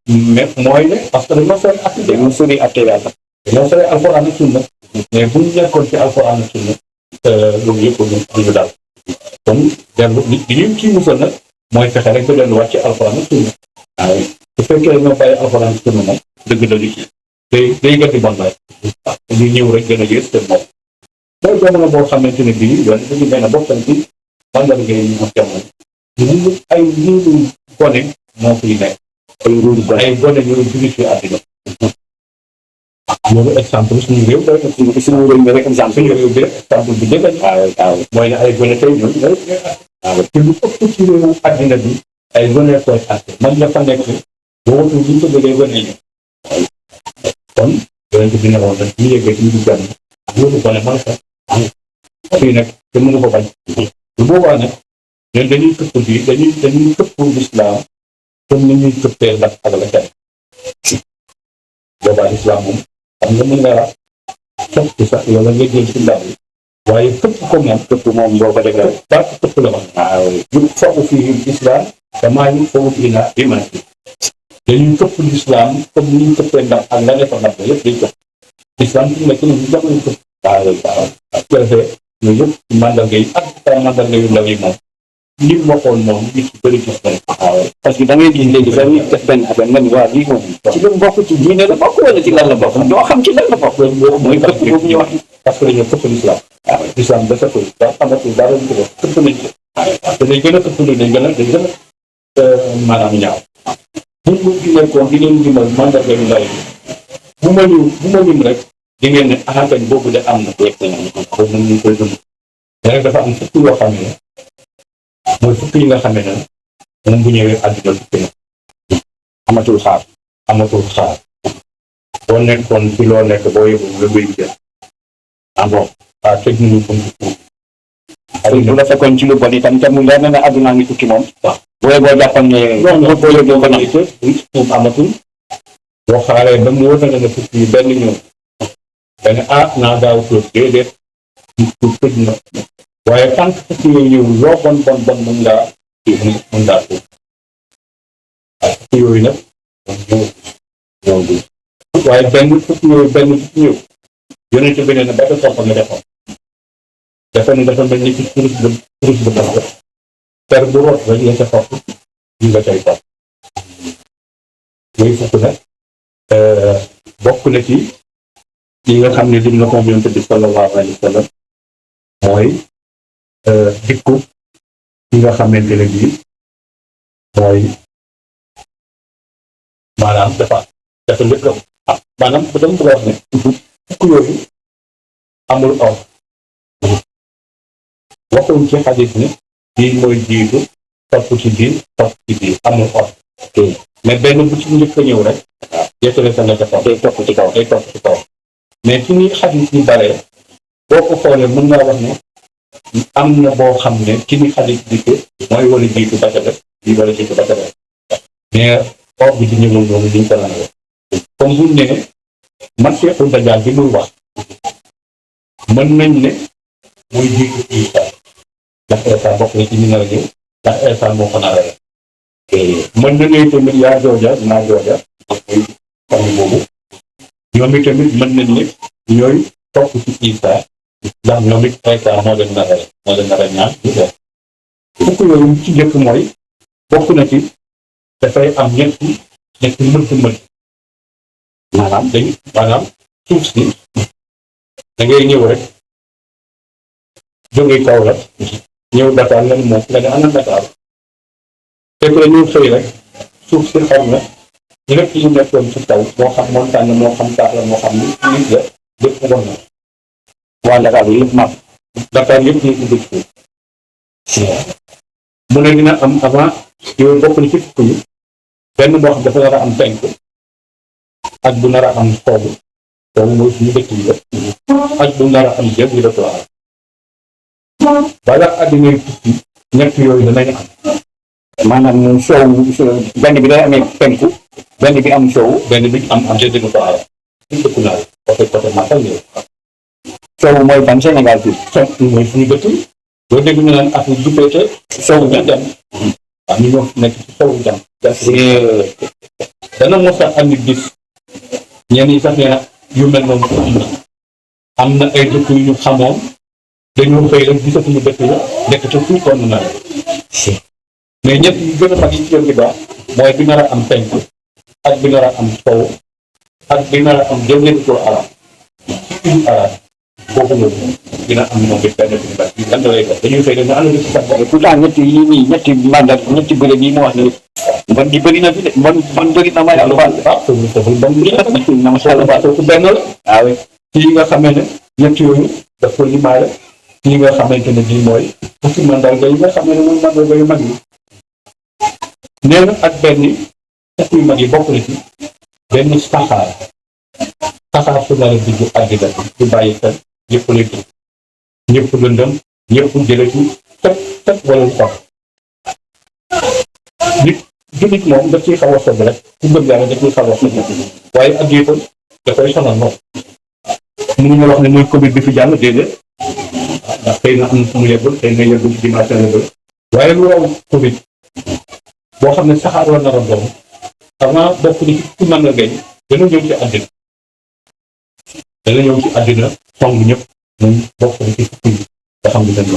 mais mooy ne parce que dañoo sori ak dañoo sori atte yàlla. dañoo sori alxuraan ak sunna mais bu ñu nekkoon ci alxuraan ak sunna loolu yëpp duñu daal kon dellu li ñu ciy musal nag mooy fexe rek ba delluwaat ci alxuraan ak sunna waaw su fekkee ñoo bàyyi alxuraan ak sunna moom dëgg la li day gën di bon rek waaw ñu ñëw rek gën a yées te moom mooy jamono boo xamante ne bii yoon dañu mel ne bokkan ci mandarga yi ñu am jamono ñu ay njiitu gone moo fiy nekk ay gone ñooy jóge ci àddina loolu exemple suñu réew doy na suñu réew mi rek exemple suñu réew bi rek exemple bi dëgg waaw mooy ne ay gone tey ñoom waaw te lu ëpp ci réewu àddina bi ay gone koy àtte man la fa nekk boo ko ñu ko bëggee gone ñu kon yonent bi ne woon nag ñu yëgee ci ñu jàng loolu gone man fa fii nag te mënu ko bañ bu boobaa nag ñun dañuy këpp bi dañuy këpp lislaam comme ni ñuy këppee ndax ak la kenn boobaa lislaam moom xam nga mën nga këpp sax yow la nga jël ci ndaw yi waaye këpp ko moom këpp moom boo ko defee baat këpp la wax waaw yu foofu fii lislaam damaa ñu foofu ina bi man dañuy këpp lislaam comme ni ñu këppee ndax ak la defa ndax yëpp dañ këpp lislaam fi mu nekk ni ñu jamono këpp waaw waaw ak defee yooyu yëpp ci mandarga yi ak mandarga yu ndaw yi moom li mu waxoon moom nit ci bëri gis nañ waaw parce que da ngay gis léegi dañuy def benn affaire nga ni waa lii moom ci lu bokk ci diine la bokk wala ci lan la bokk doo xam ci lan la bokk mooy këpp boobu ñu wax parce que dañoo këpp lislaam waaw lislaam dafa koy daa amatul dara ñu ko def këpp nañ ko waaw te day gën a këpp lu day gën a maanaam ñaaw buñ ko nekkoon di leen dimbal mandarga yu ndaw yi bu ma lim rek di ngeen ne axakañ boobu de am na yegg nañ ko mën ñu koy dund mais nag dafa am fukk yoo xam ne mooy fukk yi nga xam ne moom bu ñëwee àdduna fukki na amatul xaar boo nekkoon ci loo nekk boo yóbbu nga wéy jël bon tëj nañu bu la fekkoon ci lu bon itam te mu leer na ne àdduna ngi tukki moom booy boo jàppam ne boo yóbboo ko nag moom amatul boo xaaree ba mu wóor na ne fukki yi benn ñëw benn naa gaaw tóor déedéet tëj na waaye tant que fukki yooyu ñëw loo bon mën ngaa tóor waaye fukki yooyu nag ñëw bi waaye benn fukki yooyu benn fukki ñëw yonent bi ne ba ko topp nga defoon dafa ne dafa mel ni ci kurus bu tax per bu root rek la ca topp ñu nga cay topp yooyu fukk nag bokk na ci yi nga xam ne lim na ko yonent bi sallallahu alayhi wa sallam mooy dikku yi nga xamante ne bii mooy maanaam dafa lépp maanaam ba dama bëgg a wax ne fukk yooyu amul or waxuñ ci xadis ne bii mooy jiitu topp ci biir amul or mais benn bu ci njëkk a ñëw rek yettale sa nga ca topp day topp ci kaw mais ci ni xadis yi baree boo ko xoolee mën naa wax ne am na boo xam ne ci ni xadis dikke mooy wala jiitu ba ca def bii wala jiitu ba ca def mais or bi ci ñëwul noonu liñ ko naan comme buñ ne Masiixu Dajjaal bi muy wax mën nañ ne muy jiitu Isa ndax Isa bokk na ci ñu nar a ñëw ndax Isa moo ko nar a mën na ne tamit yaa jooja naa jooja muy famille boobu ñoom it tamit mën nañ ne ñooy topp ci Isa ndax ñoom it Isa moo leen nar a ñaan ñu def fukk yooyu ci njëkk mooy bokk na ci dafay am ñetti mënt maanaam suuf si da ngay ñëw rek jóge kaw la ñëw Dakar nga ne moom nga ne ana Dakar fekk la ñu xëy rek suuf si xam na lépp yu nekkoon ci kaw moo xam montagne moo xam taax la moo xam nit la lépp ngoon na waa Dakar bi yëpp mag Dakar yëpp ñu ubbi suuf mu ne dina am avant yooyu bokk na ci fukk yi benn boo xam dafa nar a am penk ak bu nar a am soobu mooy suñu dëkk yi ak bu nar a am jëg yi dafa bala àddina tukki ñett yooyu danañ am maanaam soow benn bi day amee penku benn bi am soow benn bi am jëg dafa aar suñu dëkku naa côté Matam yow soow mooy ban Sénégal fii soow mooy suñu dëkk doo dégg ñu naan Afrique du pété soow ña dem ñu ñoo nekk ci soow jam dana mos a andi gis ñenn ñi sax nee na yu mel noonu am na ay dëkk yu ñu xamoon dañoo xëy rek gisatuñu dëkk la nekk ca fu toll na mais ñett yu gën a mag yi ci yoon bi baax mooy bi nar a am penk ak bi nar a am sow ak bi nar a am jëndee arab ci arab boobu la dina am moom it benn bi baax bi lan lay def dañuy xëy dañu ànd ci sax pourtant ñetti mandat ñetti bëri yi mu wax ni bon di bëri na fi de bon bëri na ma yàlla baal foofu bon na ma yàlla baal foofu benn la waaw ci nga xamee ne ñett yooyu daf ko limaale ci nga xamante ne bii mooy fukki mandarga yi nga xamee ne mooy mandarga yu mag yi nee na ak benn fukki yu mag yi bokk na ci benn saxaar su nar a dugg àddina di bàyyi xel ñëpp la dugg ñëpp lëndëm ñëpp jële ci teg wala lu tax nit jullit moom daf ciy xaw a sob rek ku gëm yàlla daf ciy xaw a sob waaye ak yëppal dafay sonal moom mënuñu wax ne muy Covid bi fi jàll déedéet ndax xëy na am na fu mu yeggul xëy na yeggul ci dimension yeggul waaye lu raw Covid boo xam ne saxaar la nar a doon xanaa bokk ni ci mën nga gañ dana ñëw ci àddina song ñëpp moom bokk ni ci fukki yi nga xam ne dañ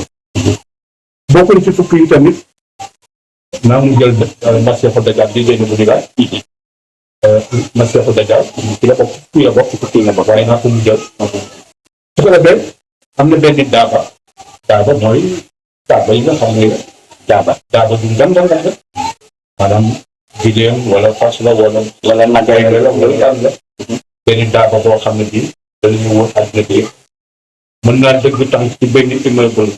bokk ni ci fukki yi tamit naa mu jël Masiixu Dajjaal di génn bu digaay Masiixu Dajjaal ci la bokk fukki la bokk ci fukki la bokk waaye naa ko mu jël su ko defee am na benn daaba mooy daaba yi nga xam ne daaba du ngandal maanaam gileem wala fas la wala nagay la wala daan la benn daaba boo xam ne bii danañu wër àddina bi mën naa dëgg tànk ci benn immeuble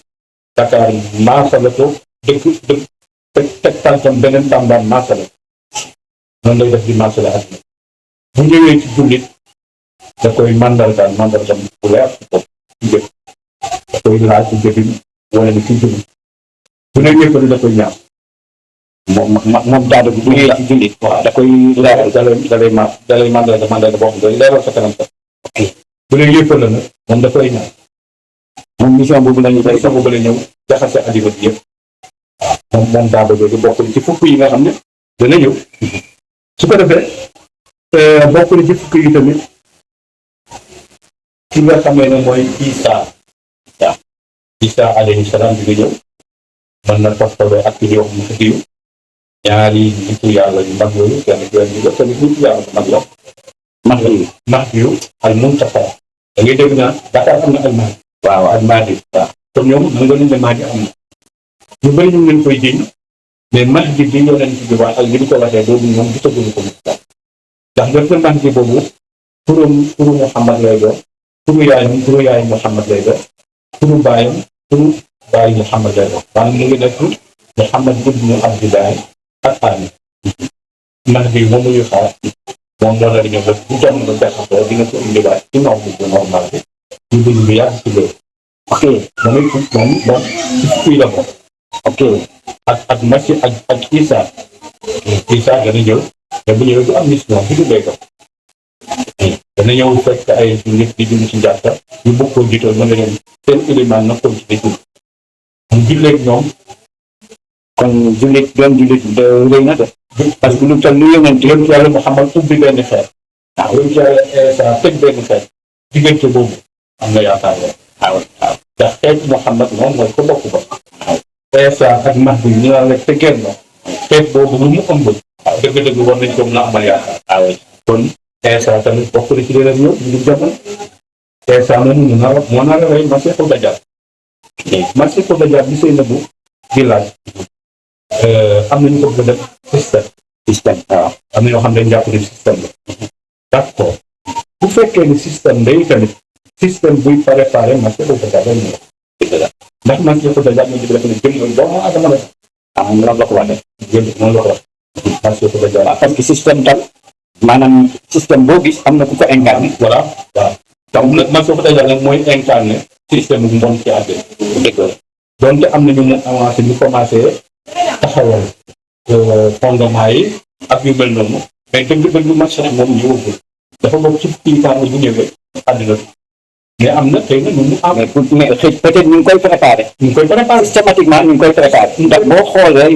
Dakar maasala ko teg tànkam beneen tàmbaan maasala noonu lay def di maasala àddina bu ñëwee ci jullit da koy mandargaal bu leer ci jëf da koy laaj ci jëfin wala ni ci jullit bu ne ñëppali da koy ñaar moom daada bu ñëwee ci jullit waaw da koy leeral dalay mandarga boo xam ne leeral sa kanam sax bu ne yëppal la nag moom da koy ñaar moom mission boobu la ñëw jaxase àddina bi yëpp moom daaba jooju bokk ci fukk yi nga xam ne dana ñëw su ko defee bokk ci fukk yi tamit ki nga xamee ne mooy Isa alayhi salaam bi nga ñëw mën na toftale ak ki wax mu xëtiyu ñaari nitu yàlla yu mag yooyu kenn tamit nitu yàlla bu mag la Mahdiyu al Muntaqa da ngay dégg naa Dakar am na al Mahdi waaw al Mahdi waaw kon ñoom mën nga leen ne Mahdi am na ñu bëri ñu leen koy jiñ mais Mahdi bi yonent bi wax ak li ñu ko waxee boobu ñoom gisaguñu ko ndax def na Mahdi boobu turu Muhammad lay doon turu yaay Muhammad lay doon turu bàyyi Muhammad lay doon maanaam mu ngi nekk Muhammad ibnu Abdullahi ak Ami Mahdi moom la ñuy xaar moom moo la di ñëw bu jamono jaxasoo di nga ko indiwaat ci noom bu normal bi ñu dund bi yàgg ci loolu ok moom ci fukki la bokk ok ak Masi ak Isa dana ñëw te bu ñëwee du am mission bi du béykat dana ñëw fekk ay nit di dund ci njàkka ñu bëgg koo jiital mën na leen seen élément na ko ci dëkk mu julleeg ñoom kon jullit doon jullit rëy na de parce que lu tal lu yonent yàlla Muhammad ubbi benn xeer waaw yàlla Isa teg benn xeer diggante boobu am na yaakaar waaw ndax xeet Muhammad moom mooy ko bokk ba waaw Isa ak Mahdi ñu naan rek te genn xeet boobu lu mu ëmb waaw dëgg-dëgg war nañ ko mën a amal yaakaar waaw kon Isa tamit bokk na ci leen ñëw ñu jamono Isa moom moo nar a rey Masiixu Dajjaal Masiixu Dajjaal bi sëy na bu di laaj am na ñu ko bëgg a def système waaw am na ñoo xam ne dañ jàpp ne système la d'accord bu fekkee ni système day tamit système buy préparé Masiixu Dajjaal lañ ñëw ndax Masiixu Dajjaal ñu def ne jëm doomu aadama la am noonu la ko waxee jëm noonu la ko wax Masiixu Dajjaal parce que système tam maanaam système boo gis am na ku ko incarné voilà waaw tax nag Masiixu Dajjaal nag mooy incarné système bu mbon ci àddina dëgg la donte am na ñu mu avancé ñu commencé taxawal fondement yi ak yu mel noonu mais dëgg-dëgg Masiix moom ñëwagul dafa bokk ci kilifaam bu ñëwee àddina mais am na xëy na ñu mu am. mais peut-être ñu ngi koy préparé. ñu ngi koy préparé systématiquement ñu ngi koy préparé. ndax boo xoolee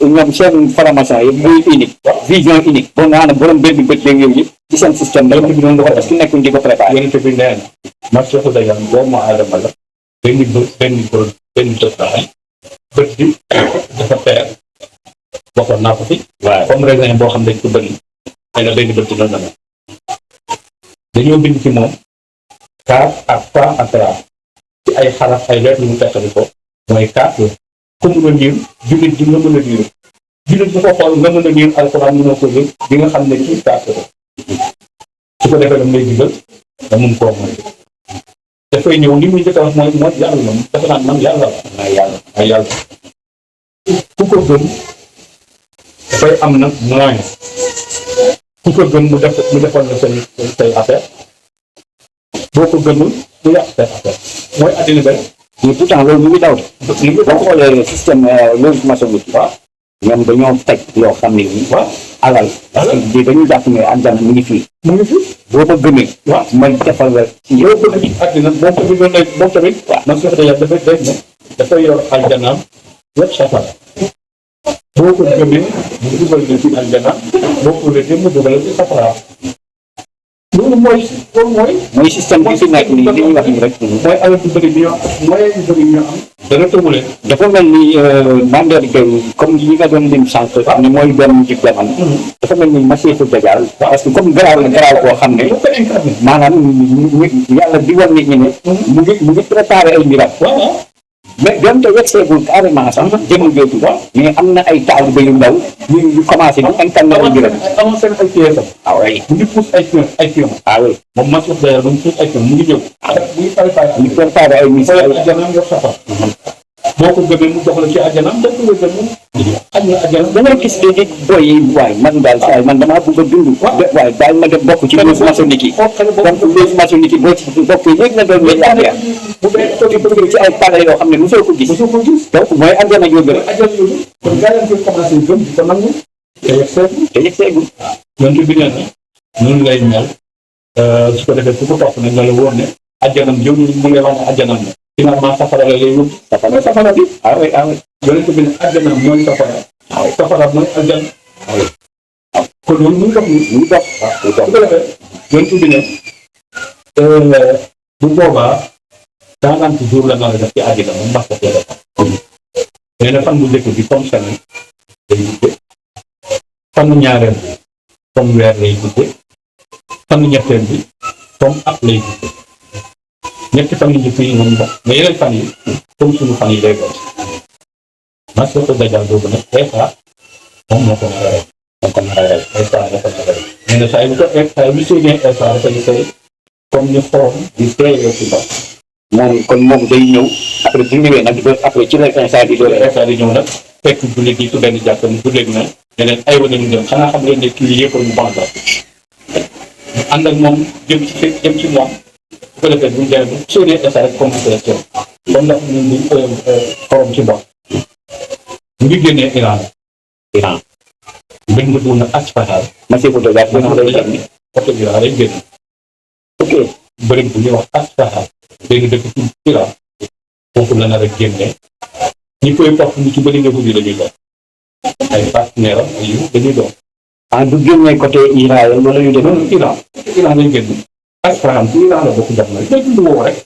ñoom seen formation yi muy unique. vision unique. boo nga xam ne borom benn bët léegi yooyu yëpp ci seen système la. bi noonu parce que nekkuñ di ko préparé. yonent bi nee na Masiixu Dajjaal doomu aadama la benn bët bët bi dafa peer waxoon naa ko fi. waaw comme raisin boo xam dañ ko bëri xëy na benn bët bi noonu la dañoo bind ci moom kaaf ak fa ak ra ci ay xaraf ay lettres yu mu teqali ko mooy kaaf la ku mun a liir jullit bi nga mën a liir jullit bu ko xool nga mën a liir alxuraan mën a ko liir di nga xam ne kii kaaf la su ko defee dam lay digal nga mun koo mooy dafay ñëw li muy njëkk a wax mooy yàlla la dafa naan man yàlla la ay yàlla ku ko gëm dafay am nag moyen ku ko gëm mu defal la say affaire boo ko gëmul mu yàq say affaire mooy àddina bi mais pourtant loolu mu ngi daw de. boo xoolee système loolu maçonnique waaw ñoom dañoo teg loo xam ne nii. waaw alal. parce que dañuy jàpp ne àjjana mu ngi fii. mu ngi fi boo ko gëmee. waaw man defal la ci yow ko ci àddina moom tamit noonu lay moom tamit. waaw man su fekkee yàlla dafay def ne dafay yor aljanaam yëpp safara boo ko gëmee mu dugal la ci aljanaam boo ko wéetee mu dugal la ci safara loolu mooy système bi fi nekk nii li ñuy wax nii rek. mooy alal bu bëri bi ñoo am moyen yu bëri ñoo am dana tëwu leen dafa mel ni mandarga comme yi nga doon lim sànq. xam ne mooy doon ci jamono. dafa mel ni Masiixu Dajjaal. parce que comme garaaw la garaaw koo xam ne. maanaam yàlla di wan nit ñi ne. mu ngi préparé ay mbiram. mais donte yegseegul carrément sax jëmul jooju mais am na ay taalibe yu ndaw yu commencé di incarné ay mbiram. avancé ay pièces ah oui mu ngi pousse ay pion ah oui moom Masiixu Dajjaal mu ngi pousse ay pion mu ngi ñëw mu ngi préparé ñu préparé ay mission ay ajanaam yor safar boo ko gëmee mu jox la ci ajanaam da ko gëm mu xam ne ajanaam da ngay gis léegi boy yi waaye man daal saa man damaa bëgg a dund waaye daal ma def bokk ci loolu maçonnique yi donc loolu maçonnique yi boo ci bokkee léegi na doon milliardaire bu dee ci ay pare yoo xam ne mosoo ko gis donc mooy àjjana yóbbu rek ajana yooyu kon gaa yi koy commencé gëm di ko nangu te yegg seegul yonent bi nee na noonu lay mel su ko defee su ko topp nag nga la woon ne ajanam yow mu ngi wax ne ajanam la finalement safara la lay yóbbu safara bi ah oui ah oui yonent bi ne ajanam mooy safara safara mooy ajan kon loolu mu ngi dox mu ngi dox su ko defee yonent bi ne bu boobaa 40 jours la nar a def ci àddina moom mas ko def mais nag fan bu njëkk bi comme semaine day guddee fanu ñaareel bi comme weer lay guddee fanu ñetteel bi comme at lay guddee ñetti fan yu njëkk yi moom ndox mais yeneen fan yi comme suñu fan yi lay doon Masiixu Dajjaal boobu nag Eesa moom moo ko nar a rey Eesa dafa nar a rey mais nag saa yu ko saa yu séenee Eesa dafay seey comme ni xorom di seeyee ci ndox moom day ñëw après bu ñëwee nag après ci la Eesa di doon Eesa di ñëw nag fekk jullit yi ci benn jàkk ni jullit na yeneen ay wane ñu dem xanaa xam leen ne kii yëpp mu baax la ñu ànd ak moom jëm ci moom su ko defee bu ñu demee bu séenee Eesa rek commencé ci comme ndax ñu ngi xorom ci ndox mu ngi génnee Iran benn dugg na Asfahaan Masiixu Dajjaal côté Iran lay génn ok bëri bu ñuy wax Asfahaan benn dëkk ci Iran foofu la nar a génnee ñi koy topp ñu ci bëri nga guddi dañuy doon ay partenaire am ay yu dañuy doon du génnee côté Israël wala yu demee Iran lay génn Asfahaan ci Iran la bokk jàpp na day dund woo rek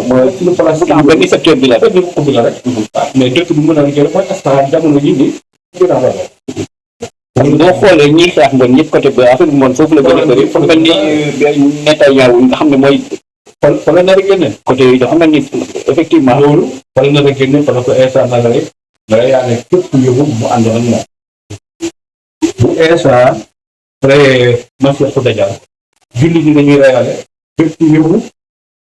mooy suñu place benn secteur bi la benn ubbi la rek mais dëkk bi mën a liggéey mooy Asfahaan jamono yi nii Iran la boo xoolee ñiy xeex ngoon ñëpp côté ba affaire bi moom foofu la gën a bëri fu mel ni Netanyahu nga xam ne mooy fa la nar a génne côté yooyu dafa mel ni effectivement loolu fa la nar a génne fa la ko Eesa nar a rek yaa ne képp yóbbu mu ànd ak moom bu Eesa reyee Masiixu Dajjaal julli ñi dañuy reyale képp yóbbu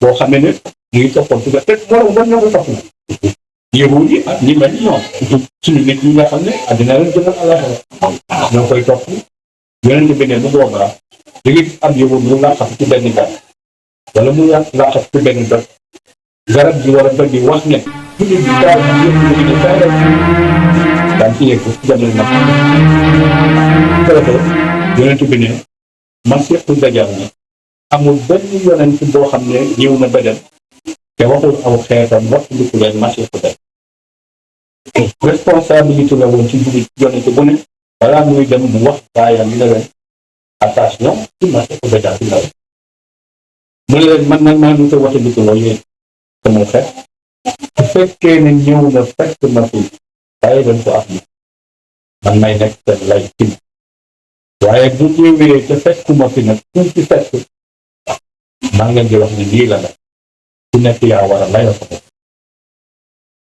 boo xamee ne mu ngi toppoon ci te moom ñoo ko topp yóbbu yi ak ñi mel ni ñoom suñu nit ñi nga xam ne àddina leen gënal àllaxira ñoo koy topp yeneen bi ne bu boobaa da nga gis am yóbbu mu làqatu ci benn garab wala mu làqatu ci benn doj garab gi war a doj di wax ne jullit bi daal yëpp ñu ne kaay rek daan ci yegg ci jamono nag ko defee yonent bi ne Masiixu Dajjaal ne amul benn yonent boo xam ne ñëw na ba dem te waxul aw xeetam waxtu leen masiixu daj responsabilité la woon ci jullit yonent bu ne balaa muy dem mu wax baayam ne leen attention ci masiixu daj bi ndaw mu ne leen man maa ngi koy waxtu yéen sama xeet su fekkee ne ñëw na fekk ma fi bàyyi leen ko ak man may nekk seen lay ci waaye bu ñëwee te fekkuma fi nag fu ci fekk maa ngeen di wax ne lii la nag ku nekk yaa war a layal ko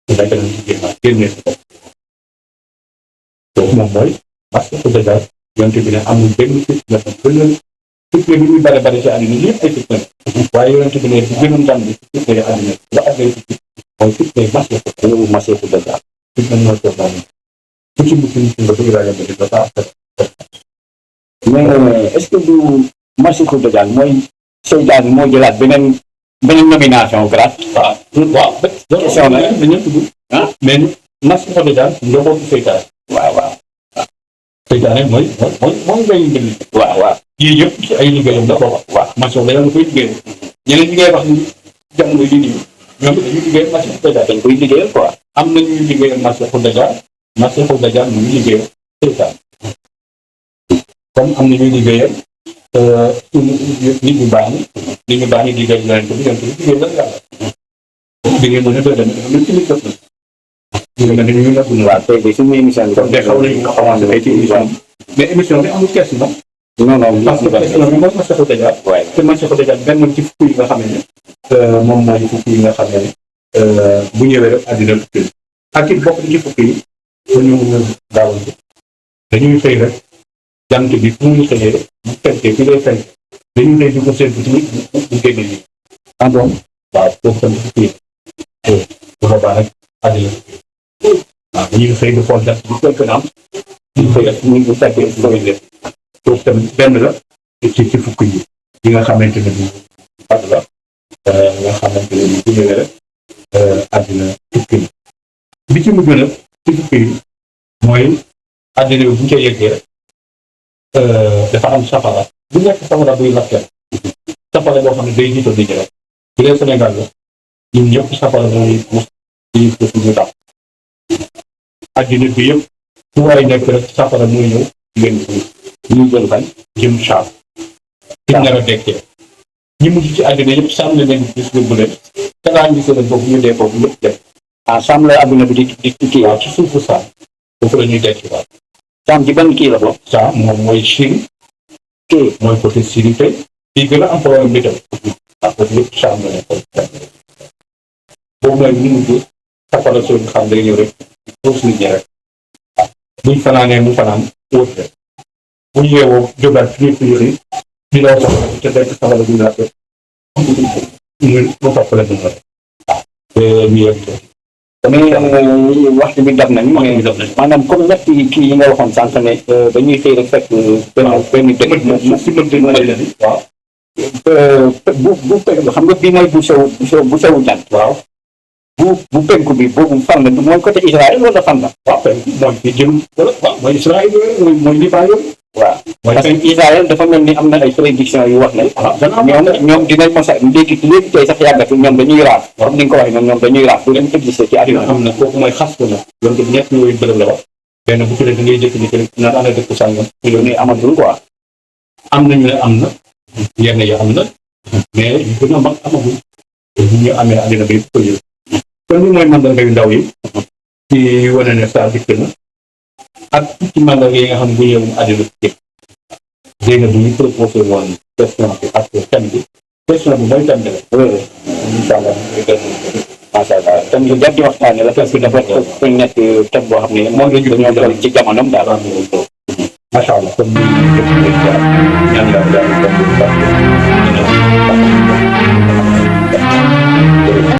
ku nekk nañ ci génnee si bopp kooku moom mooy parce que déjà yonte bi ne amul benn fitna benn fitna bi muy bare bare ci àddina yëpp ay fitna waaye yonte bi ne bu gënoon ndam bi fitna yi àddina ba àddina ci mooy fitna yi masé ko ñu masé ko déjà fitna ñoo ko daal ku ci mucc nit nga bëgg ragal bi dafa mais est-ce que du masiixu dajjal mooy seytaan moo jëlaat beneen nomination grâce waaw question la dañu tudd mais masiixu dajjal njabootu seytaan waaw seytaane mooy ngay mbir waaw yii yëpp ci ay liggéeyam la bokk waaw masiixu dajjal nga koy liggéey ñeneen ñi ngay wax ni jamono yi nii ñoom dañuy liggéey masiixu dajjal dañ koy liggéeyal quoi am na ñuy liggéeyal masiixu dajjal mu ngi liggéeyal seytaan comme am na ñuy liggéeyal nit ñu baax ni liggéey yonent bi liggéey la yàlla bi ngeen mën a doon dem ci nit def na ñu nekk ñu waaw tey de suñu émission bi kon de xaw nañu ko xamante ne ci émission mais émission bi amul question non parce que question bi mooy masiixu dajjal te masiixu dajjal benn ci fukk yi nga xam ne moom mooy fukk yi nga xam ne bu ñëwee rek àddina tukki ak it bokk ci fukk yi dañu daawante dañuy xëy rek jant bi fu muy xëyee bu fekkee fi lay fenk dañuy xëy di ko séntu ci bu génne nii donc waaw foofu tamit fukk yi bu boobaa nag àddina waaw dañuy xëy di xool jant bi fekk na am ñu xëy rek ñu bu fekkee looy def foofu tamit benn la ci fukk yi nga xamante ne bi fàtt la nga xamante ne bi bu ñëwee rek àddina tukki bi ci mujj nag ci fukk yi mooy àddina bi bu ñu koy yeggee dafa am safara bu nekk safara buy lakkee safara boo xam ne day jiital di jëlee bu dee Sénégal la ñun ñëpp safara mooy mus di ko suñu tax àddina bi yëpp fu waay nekk rek safara mooy ñëw ngeen ñu jël fan jëm saam fi nar a dekkee ñi mujj ci àddina yëpp sàmm leen gis yóbbu leen talaa ngi seen foofu ñu dee foofu ñëpp dem sàmm la àdduna bi di kii waaw ci suufu saam foofu la ñuy dekki waat saam ci ban kii la ko saam moom mooy Chine kii mooy côté Syrie tey fii gën a am problème bi tam parce que yëpp saam la nekkoon boobu mooy ñu mujj safara soo xam day ñëw rek foofu nit ñi rek buñ fanaanee mu fanaan wóot rek bu ñu yeewoo jógaat fi ñuy ñu la soxla te fekk safara bi la mu topp la dund rek te ñu yegg mais waxtu bi dab nañ maanaam comme ñetti kii yi nga waxoon sànq ne dañuy xëy rek fekk benn dëkk mu si mën la leen waaw bu xam nga bii mooy bu sewu jant waaw bu penku bi boobu fan la mooy côté Israël wala fan la waaw penku mooy fi jëm wala waaw mooy Israël mooy Liban yooyu waaw parce que Israël dafa mel ni am na ay prédiction yu wax ne ñoom dinañ mos a léegi tey sax yàggatu ñoom dañuy raaf comme ni nga ko waxee ñoom dañuy raaf du leen exister ci àddina am na kooku mooy xas ko nag yoon ko ñett yooyu bërëb la wax benn bu ci ne da ngay jékki-jékki rek naan ana dëkk sàngam loolu ne amatul quoi am nañu ne am na yenn yi am na mais yu gën a mag amagul te bu ñu amee àddina bi ko jël kon li mooy mandarga yu ndaw yi ci wane ne saa dikk na ak ci mandarga yi nga xam ne bu ñëwee àddina bi jëkk dégg nga bu ñu proposé woon question bi ak thème bi question bi mooy thème bi la incha allah macha allah thème bi jar di waxtaane la parce que dafa nekk thème boo xam ne moom la ñu ci jamonoom daal macha allah comme ñaan yàlla